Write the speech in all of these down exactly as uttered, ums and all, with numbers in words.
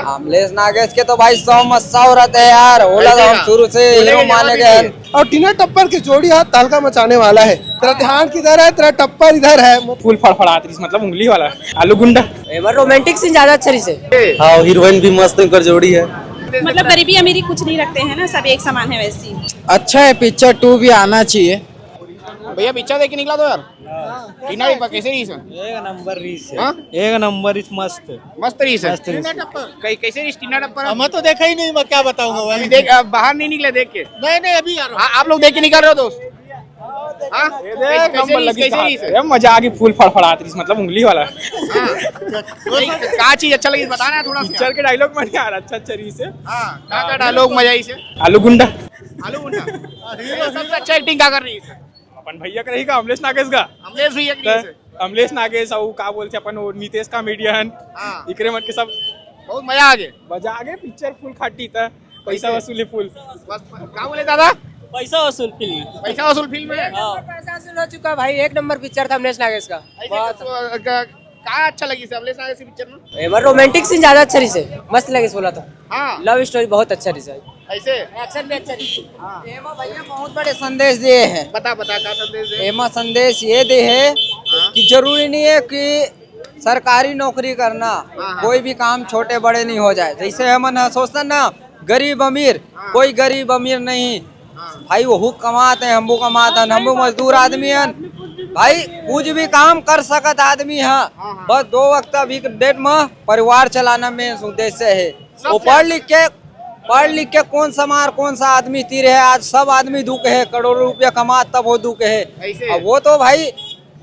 अमलेश नागेश के तो भाई सौ में सौ रहते हैं यार, ओला तो हम शुरू से हीरो माने गए हैं। और टीना टप्पर की जोड़ी हाथ तहलका मचाने वाला है। तेरा ध्यान किधर है, तेरा टप्पर इधर है। फूल फड़फड़ात रहिस, मतलब उंगली वाला आलू गुंडा। एमा रोमांटिक सीन ज्यादा अच्छा रहिस हे। हाँ, हीरोइन भी मस्त, उनकर जोड़ी है। मतलब गरीबी अमीरी कुछ नहीं रखते हैं ना, सब एक समान है वैसे ही। अच्छा है, पिक्चर टू भी आना चाहिए। भैया पिक्चर देख के निकला तो यार। टीना टप्पर कैसे रहिस हे? एक नंबर रहिस हे। हाँ? एक नंबर रहिस, मस्त। मस्त रहिस हे। मस्त रहिस। कै-, कैसे रहिस टीना टप्पर? मैं तो देखा ही नहीं, मैं क्या बताऊंगा भाई। अभी देख, अब बाहर नहीं निकले देख के। नहीं, नहीं, अभी आ रहा हूँ। आ-, आप लोग देख के निकल रहे हो दोस्त? हाँ? ये देख, कैसे नंबर रहिस, लगी कैसे साथ। रहिस? अरे मजा आ गई, फूल फड़फड़ात रहिस, मतलब उंगली वाला। हाँ। नहीं, का चीज अच्छा लगी बताना है थोड़ा सा। पिक्चर के डायलॉग मन यार अच्छा अच्छा रहिस हे। हाँ, का, का डायलॉग मजा आइस हे? आलू गुंडा। आलू गुंडा। सबसे अच्छा एक्टिंग का कर रहिस हे? अपन भैया का रही का, अमलेश नागेश का। अमलेश भैया की त रहिस हे। अमलेश नागेश, अउ का बोलथे अपन वो नितेश कॉमेडियन, हाँ। इकरे मन के सब। बहुत मजा आ गए। मजा आ गए, पिक्चर फुल खाटी था, पैसा वसूली फुल। बस, का बोले दादा? पैसा वसूल फिल्म है। पैसा वसूल फिल्म है। हाँ। पैसा वसूल हो चुका भाई, एक नंबर पिक्चर था अमलेश नागेश का। ऐसे बहुत। तो, अ, का, का अच्छा लगी अमलेश नागेश की पिक्चर में? एमा रोमांटिक सीन ज्यादा अच्छा रहिस हे, मस्त लगिस बोला तो। हाँ। लव स्टोरी बहुत अच्छा रहिस हे। ऐसे? एक्शन भी अच्छा रहिस हे। हाँ। एमा भैया बहुत बड़े संदेश दिए हैं। बता, बता, का संदेश दे? एमा संदेश ये दे है हाँ। कि जरूरी नहीं है कि सरकारी नौकरी करना, हाँ, हाँ। कोई भी काम छोटे बड़े नहीं हो जाए। जैसे हमन ह सोचथन ना, गरीब अमीर, हाँ। कोई गरीब अमीर नहीं। हाँ। भाई, वहू कमात है, हमू कमात हन, हमू मजदूर आदमी हन। भाई, कुछ भी काम कर सकत आदमी ह। हाँ, हाँ। बस दो वक्त अभी के डेट में परिवार चलाना मेन उद्देश्य है। वो पढ़ लिख के, पढ़ लिख के कौन सा मार, कौन सा आदमी तीर है, आज सब आदमी दुख है, करोड़ों रुपया कमा तब वो दुख है। ऐसे? अब वो तो भाई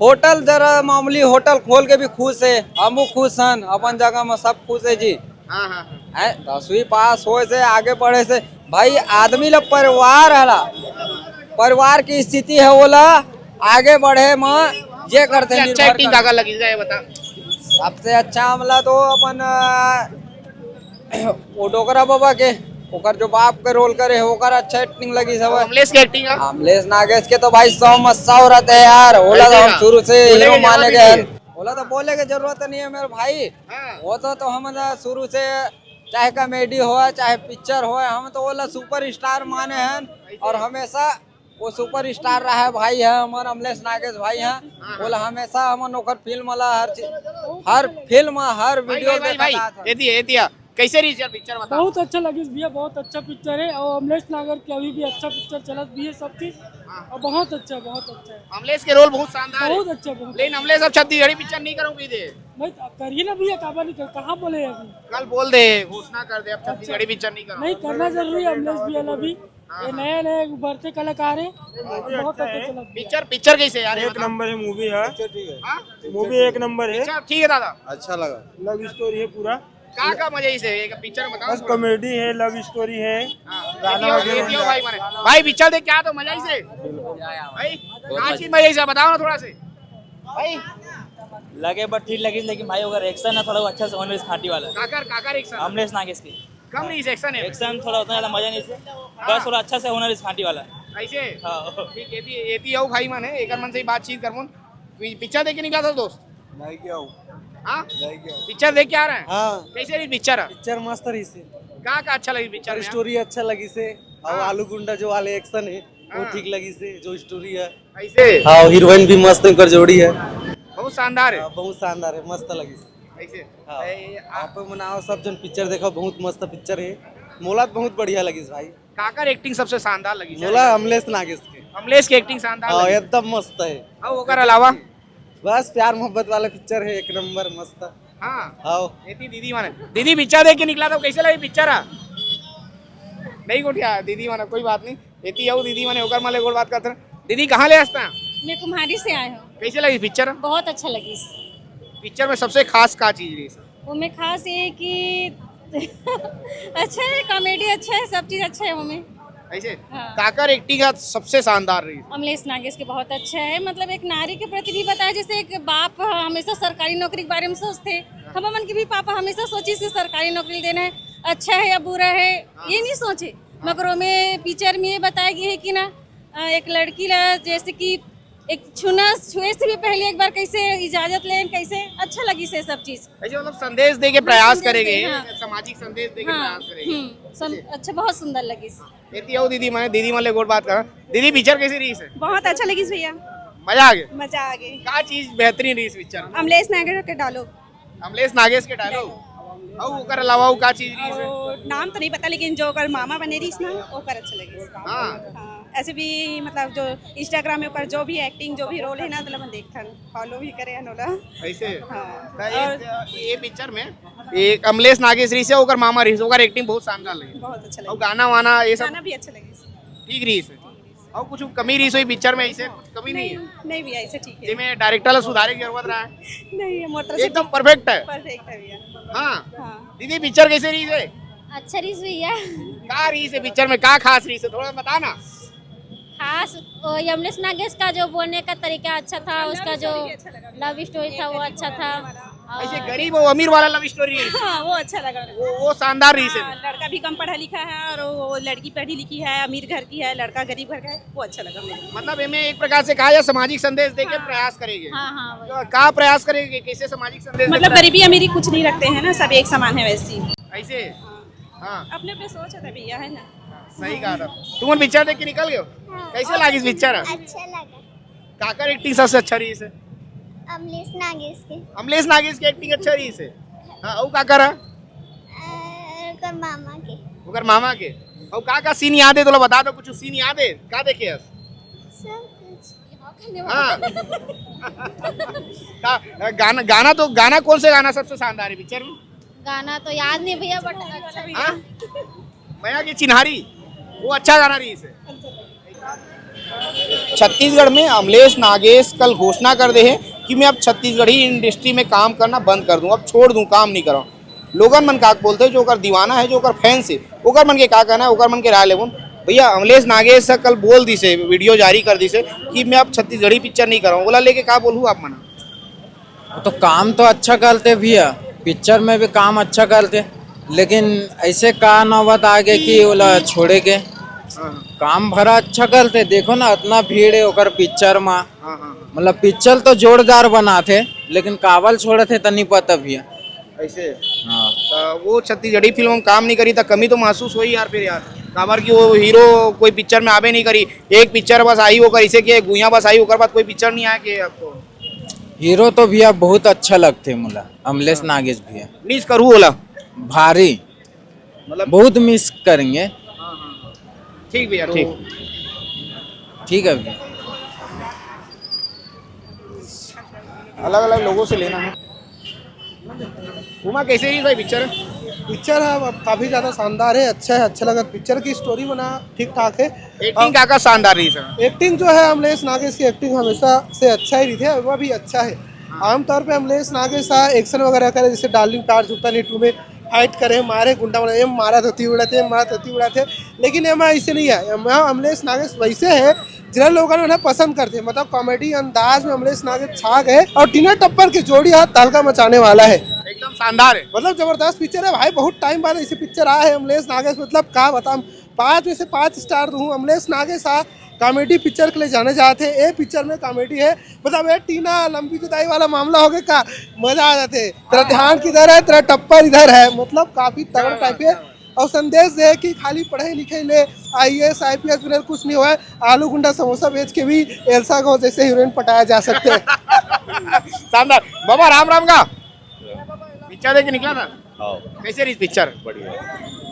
होटल जरा मामूली होटल खोल के भी खुश है, हमू खुश हन, अपन जगह में सब खुश है जी। हाँ, हाँ, हाँ। हैं, दसवीं पास होए से आगे बढ़े से भाई आदमी ला परिवार हला, परिवार की स्थिति है ओला आगे बढ़े में ये करते सबसे अच्छा निर्भर एक्टिंग कर। काकर लगी जाए बता। सबसे अच्छा हमला तो अपन अ, वो डोकरा बाबा के, ओकर जो बाप के रोल करे है, ओकर अच्छा एक्टिंग लगी सब। अमलेश की एक्टिंग है? अमलेश नागेश के तो भाई सौ में सौ रहते हैं यार, ओला तो हम शुरू से हीरो माने गए हैं। ओला तो बोले के जरूरत नहीं है मेरे भाई। हाँ। वो तो, तो हम ना शुरू से चाहे कॉमेडी हो चाहे पिक्चर हो, हम तो ओला सुपरस्टार माने हैं और हमेशा वो सुपरस्टार रहा है भाई है हमर अमलेश नागेश भाई है। हाँ, हाँ। ओला हमेशा हमन ओकर फिल्म ला हर चीज, हर फिल्म हर भाई, वीडियो भाई, भाई, देखत भाई, आत हन। ये दिया, ये दिया। कैसे रही यार पिक्चर बता? बहुत अच्छा लगिस भैया, बहुत अच्छा पिक्चर है और अमलेश नागर के अभी भी अच्छा पिक्चर चलत भी है सब चीज। हाँ। और बहुत अच्छा, बहुत अच्छा है। अमलेश के रोल बहुत शानदार है। बहुत अच्छा, बहुत लेकिन अच्छा। अमलेश अब छत्तीसगढ़ी पिक्चर नहीं करूँ भी दे। नहीं, करिए ना भैया, काबर नहीं कर, कहाँ बोले अभी? कल बोल दे, घोषणा कर दे, अब छत्तीसगढ़ी पिक्चर नहीं करूँ। नहीं, करना जरूरी है अमलेश भैया ला भी। हाँ, ये हाँ। नया नया उभरते कलाकार है। हाँ। बहुत अच्छा चला भैया। पिक्चर, पिक्चर कैसे यार, ये एक बता। नंबर है मूवी है। हाँ? मूवी एक नंबर है। पिक्चर ठीक है दादा। अच्छा लगा। लव स्टोरी है पूरा। का का मजा इसे एक पिक्चर में बताओ बस थोड़ा। कॉमेडी है, लव स्टोरी है। हाँ। गाना ये दियो, वगैरह ये दियो है। भाई माने। भाई पिक्चर देख क्या तो मजा इसे। भाई का चीज मजा इसे बताओ ना थोड़ा से। भाई लगे बट ठीक लगी, लेकिन भाई अगर एक्शन ना थोड़ा अच्छा से होना इस खाटी वाला। काकर, काकर एक्शन। अमलेश नागेश की। कम नहीं इस एक्शन है। एक्शन थोड़ा उतना ज्यादा मजा नहीं से। हाँ। बस थोड़ा अच्छा से होना इस खाटी वाला। ऐसे? हाँ। ठीक है, ये भी, ये भी आओ भाई माने, एक मन से ही बातचीत करमन। पि-, पिक्चर देख के निकला था दोस्त? नहीं क्या हूँ। हाँ? नहीं क्या हूँ। पिक्चर देख के आ रहे हैं? हाँ। कैसे रही पिक्चर? पिक्चर मस्त रही से। का, का अच्छा लगी पिक्चर में? स्टोरी अच्छा लगी से। और हाँ। आलू गुंडा जो वाले एक्शन है, वो हाँ। ठीक लगी से, जो स्टोरी है। ऐसे? हाँ, हीरोइन भी मस्त, उनकर जोड़ी है। बहुत शानदार है। हाँ, बहुत शानदार है, मस्त लगी से। ऐसे? हाँ। ए, आ- आप मनाओ, सब जन पिक्चर देखो, बहुत मस्त पिक्चर है। मोला तो बहुत बढ़िया लगी भाई। काकर एक्टिंग सबसे शानदार लगी? मोला अमलेश नागेश के। अमलेश की एक्टिंग शानदार हाँ, लगी। एकदम मस्त है। हाँ, ओकर अलावा? बस प्यार मोहब्बत वाला पिक्चर है, एक नंबर मस्त। हाँ। हाँ। एती दीदी माने, दीदी पिक्चर देख के निकला था, कैसे लगी पिक्चर? हाँ? नहीं गोठिया दीदी माने, कोई बात नहीं। एती आओ दीदी माने, ओकर माले गोड़ बात करते हैं। दीदी कहाँ ले हसता? मैं कुम्हारी से आए हूँ। कैसे लगी पिक्चर? बहुत अच्छा लगी। पिक्चर में सबसे खास का चीज रही? वो में खास ये कि अच्छा है, कॉमेडी अच्छा है, सब चीज अच्छा है वो में। ऐसे? हाँ। काकर एक्टिंग आज सबसे शानदार रही। अमलेश नागेश के बहुत अच्छा है, मतलब एक नारी के प्रति भी बताया, जैसे एक बाप हमेशा सरकारी नौकरी के बारे में सोचते, हम मन के भी पापा हमेशा सोची से सरकारी नौकरी देना है, अच्छा है या बुरा है, हाँ। ये नहीं सोचे। हाँ। मगर ओमे पिक्चर में ये बताया गया है कि ना, अ, एक लड़की ला जैसे कि एक छूना, छुए से भी पहले एक बार कैसे इजाजत लें, कैसे अच्छा लगी से सब चीज। ऐसे मतलब संदेश दे के प्रयास संदेश करेंगे, दे, हाँ। सामाजिक संदेश दे के हाँ, प्रयास करेंगे। हम्म, सं-, ऐसे। अच्छा, बहुत सुंदर लगी। एती आओ दीदी, मैं दीदी मन ले गोठ बात करा। दीदी, पिक्चर कैसे रहिस हे? बहुत अच्छा लगिस भैया। मजा आ गया? मजा आ गई। का चीज बेहतरीन रहिस पिक्चर में? अमलेश नागेश के डायलॉग। अमलेश नागेश के डायलॉग। अउ ओकर अलावा अउ का चीज रहिस हे? वो नाम तो नहीं पता, लेकिन जो ओकर मामा बने रहिस ना, ओकर अच्छा लगिस। हाँ। हाँ, ऐसे भी मतलब जो Instagram में ओकर जो भी एक्टिंग, जो भी रोल है ना, मतलब हम देखथन, फॉलो भी करे हन ओला। ऐसे? हाँ। त और ये, ये पिक्चर में एक अमलेश नागेश रहिस हे, ओकर मामा रहिस, ओकर एक्टिंग बहुत शानदार लगी। बहुत अच्छा और लगा। गाना वाना ये सब गाना भी अच्छा लगे। ठीक रहिस हे। और कुछ कमी रहिस होही पिक्चर में? ऐसे कमी नहीं नहीं, है। नहीं भैया, ऐसे ठीक है। जेमे डायरेक्टर ला सुधारे की जरूरत रहा है? नहीं, मोटर से एकदम ठीक। परफेक्ट है। परफेक्ट है भैया। हाँ। हाँ। दीदी, पिक्चर कैसे रहिस हे? अच्छा रहिस भैया। का रहिस हे पिक्चर में, का खास रहिस हे, थोड़ा बता ना। खास वो अमलेश नागेश का जो बोलने का तरीका अच्छा था, उसका जो लव स्टोरी था वो अच्छा था। और ऐसे गरीब और अमीर वाला लव स्टोरी है। हाँ, वो अच्छा लगा। वो, वो शानदार रहिस हे। हाँ, लड़का भी कम पढ़ा लिखा है और वो लड़की पढ़ी लिखी है, अमीर घर की है, लड़का गरीब घर का है, वो अच्छा लगा मुझे। मतलब एमे एक प्रकार से कहा जाए, सामाजिक संदेश देके हाँ। प्रयास करेंगे। हाँ, हाँ, वही। तो का प्रयास करेंगे, कैसे सामाजिक संदेश मतलब देना? गरीबी अमीरी कुछ नहीं रखते हैं ना, सब एक समान है वैसे ही। ऐसे? हाँ। हाँ। अपने अपने सोच है भैया, है ना? सही कहा था। तुम पिक्चर देख के निकल गए हो? हाँ। कैसे लागिस पिक्चर? अच्छा लगा। काकर एक्टिंग सबसे अच्छा रहिस हे? अमलेश नागेश के। अमलेश नागेश के एक्टिंग अच्छा रहिस हे। हाँ, अउ काकर? अ, ओकर मामा के। ओकर मामा के। अउ का का सीन याद हे तोला, बता तो, कुछ सीन याद हे? का देखे हस? सब कुछ। हाँ। का, गाना, गाना तो, गाना कौन से गाना सबसे शानदार है पिक्चर में? गाना तो याद नहीं भैया, बट अच्छा भी हाँ? है। मया के चिन्हारी, वो अच्छा गाना रहिस हे। छत्तीसगढ़ में अमलेश नागेश कल घोषणा कर दे हे कि मैं अब छत्तीसगढ़ी इंडस्ट्री में काम करना बंद कर दूं, अब छोड़ दूं, काम नहीं करूं। लोगन मन का बोलते, जो ओकर दीवाना है, जो ओकर फैंस है, ओकर मन के का कहना है, ओकर मन के राय लेबुन। भैया, अमलेश नागेश ह कल बोल दिस हे, वीडियो जारी कर दिस हे कि मैं अब छत्तीसगढ़ी पिक्चर नहीं करूं, ओला लेके का बोलहू आप मन? वो तो काम तो अच्छा करते भैया, पिक्चर में भी काम अच्छा करते, लेकिन ऐसे का नौबत आ गए कि ओला छोड़े के। काम भरा अच्छा करते, देखो ना, इतना भीड़ है ओकर पिक्चर में। हाँ, हाँ, हाँ। मतलब पिक्चर तो जोरदार बनाते, लेकिन काबर छोड़े थे त नहीं पता भैया। ऐसे? हाँ। त वो छत्तीसगढ़ी फिल्म में काम नहीं करी त कमी तो महसूस होही यार फिर यार, काबर कि वो हीरो कोई पिक्चर में आबे नहीं करी, एक पिक्चर बस आई ओकर, इसे के गुइया बस आई, ओकर बाद कोई पिक्चर नहीं आया के आपको? हीरो तो भैया बहुत अच्छा लगते मोला, अमलेश हाँ। नागेश भैया। मिस करू ओला? भारी। मतलब बहुत मिस करेंगे। ठीक भैया, तो ठीक। ठीक है भैया। अलग-अलग लोगों से लेना है। उमा, कैसे रहिस भाई पिक्चर? पिक्चर है, अब काफ़ी ज़्यादा शानदार है, अच्छा है, अच्छा लगा। पिक्चर की स्टोरी बना ठीक ठाक है। एक्टिंग का, का शानदार रहिस? एक्टिंग जो है, अमलेश नागेश की एक्टिंग हमेशा से अच्छा ही रहिथे, वो भी अच्छा है। हाँ। आमतौर पे अमलेश नागेश साहब एक्शन वगैरह करे, जैसे डार्लिंग प्यार झुकता नहीं टू में फाइट करे, मारे गुंडा वाला, ये मारा धोती उड़ाते, मारा धोती उड़ाते, लेकिन एमा ऐसे नहीं है। एमा अमलेश नागेश वैसे है, जिन लोगन मन ह पसंद करथे, मतलब कॉमेडी अंदाज में अमलेश नागेश छा गए और टीना टप्पर की जोड़ी आज तहलका मचाने वाला है। एकदम शानदार है। मतलब जबरदस्त पिक्चर है भाई, बहुत टाइम बाद ऐसी पिक्चर आया है अमलेश नागेश, मतलब का बताऊं, पाँच में से पाँच स्टार दूं। अमलेश नागेश आ कॉमेडी पिक्चर के लिए जाने जाते हैं, ये पिक्चर में कॉमेडी है, मतलब ये टीना लंबी जुदाई वाला मामला हो गया का, मजा आ जाते। तेरा ध्यान किधर है, तेरा टप्पर इधर है, मतलब काफी तगड़ा टाइप है। और संदेश दे कि खाली पढ़े लिखे ले आईएएस आईपीएस बने कुछ नहीं हुआ है, आलू गुंडा समोसा बेच के भी एल्सा को जैसे हीरोइन पटाया जा सकते हैं। शानदार। बाबा राम राम का पिक्चर देख के निकला था? हाँ। कैसे रहिस पिक्चर? बढ़िया।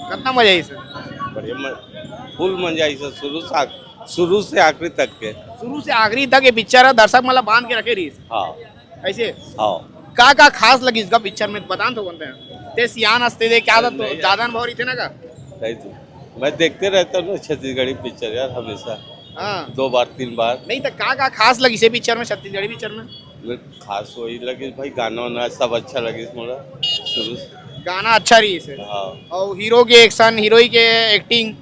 कितना मजा आई सर? बढ़िया, म-, फुल मजा आई सर, शुरू से आख-, शुरू से आखिरी तक के। शुरू से आखिरी तक ये पिक्चर है, दर्शक मतलब बांध के रखे रहिस। हाँ। ऐसे? हाँ। का, का खास लगिस का पिक्चर में, बता तो बोलते हैं। ते सियान हंसते थे, क्या था तो नहीं, ज्यादा अनुभव रहिथे ना का? नहीं तो, मैं देखते रहता हूँ ना छत्तीसगढ़ी पिक्चर यार, हमेशा। हाँ। दो बार, तीन बार। नहीं तो का, का खास लगिस ये पिक्चर में, छत्तीसगढ़ी पिक्चर में? मैं खास वही लगे भाई, गाना वाना सब अच्छा लगे मोला शुरू से। गाना अच्छा रहिस? हाँ। और हीरो के एक्शन, हीरोई के एक्टिंग?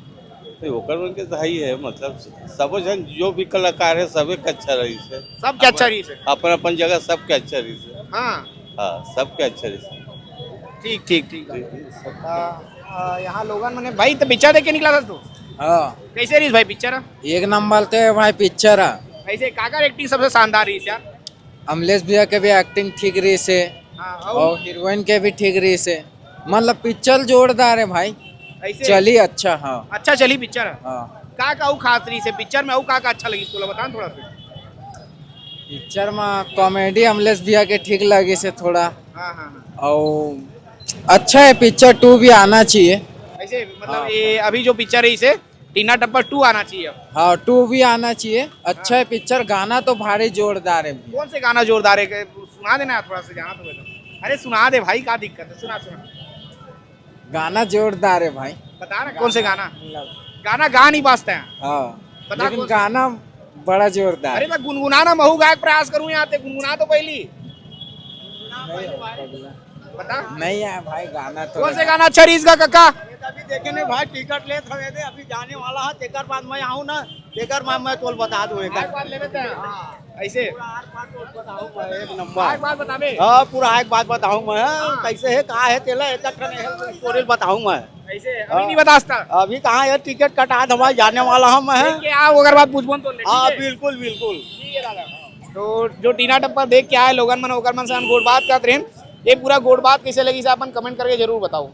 नहीं, ओकर मन के तो है ही है, मतलब सब जन जो भी कलाकार है, सबके अच्छा रहिस है। सबके अच्छा रहिस है? अपन, अपन जगह सबके अच्छा रहिस है। हाँ। हाँ, सबके अच्छा रहिस है। ठीक, ठीक, ठीक। ठीक है, सब आ, आ, यहाँ लोगन मने भाई तो पिक्चर देख के निकला था तू? हाँ। कैसे रहिस भाई पिक्चर? एक नंबर ते भाई पिक्चर है। ऐसे काकर एक्टिंग सबसे शानदार रही यार? अमलेश भैया के भी एक्टिंग ठीक रही से, हाँ, और हीरोइन के भी ठीक रही से। मतलब पिक्चर जोरदार है भाई, ऐसे चली अच्छा। हाँ, अच्छा चली पिक्चर। हाँ। का का अउ खास रही से पिक्चर में, अउ का का अच्छा लगी तोला, बता ना थोड़ा सा। पिक्चर में कॉमेडी अमलेश भैया के ठीक लगी से थोड़ा, हाँ हाँ हाँ। और अच्छा है पिक्चर, टू भी आना चाहिए। ऐसे मतलब हाँ। ये अभी जो पिक्चर है इसे टीना टप्पर टू आना चाहिए। हाँ, टू भी आना चाहिए। अच्छा है पिक्चर, गाना तो भारी जोरदार है भैया। कौन से गाना जोरदार है, सुना देना यार थोड़ा सा, जाना तो मैं तो। अरे सुना दे भाई, क्या दिक्कत है, सुना सुना। गाना जोरदार है भाई। बता ना कौन से गाना। गाना गा नहीं पाता है। हाँ, बता लेकिन कौन सा? गाना बड़ा जोरदार अरे है। मैं गुनगुनाना महू गायक प्रयास करूँ यहाँ पे, गुनगुना तो पहली। बता। नहीं है भाई, गाना तो कौन से गाना अच्छा रही इसका काका? अभी देखे नहीं भाई, टिकट लेत हवे दे, अभी जाने वाला है, तेकर बाद मैं आऊँ ना, तेकर बाद मैं तोल बता दूँ एक आग बात ले लेते हैं। ऐसे एक नंबर। आग बात बताबे। हाँ, पूरा एक बात बताऊँ मैं, हाँ, कैसे है, का है, तेला एक ठन हेल्थ स्टोरी बताऊँ मैं। ऐसे अभी नहीं बता सकता। अभी कहाँ है, टिकट कटा दे भाई, जाने वाला हूँ मैं। देख के आओ, अगर बात पूछबो तो ले, हाँ, ठीक है? बिल्कुल बिल्कुल। तो जो टीना टप्पर देख के आए लोगन मन, ओकर मन से हम गोठ बात करत रहेन। ये पूरा गोठ बात कैसे लगी से अपन कमेंट करके जरूर बताओ।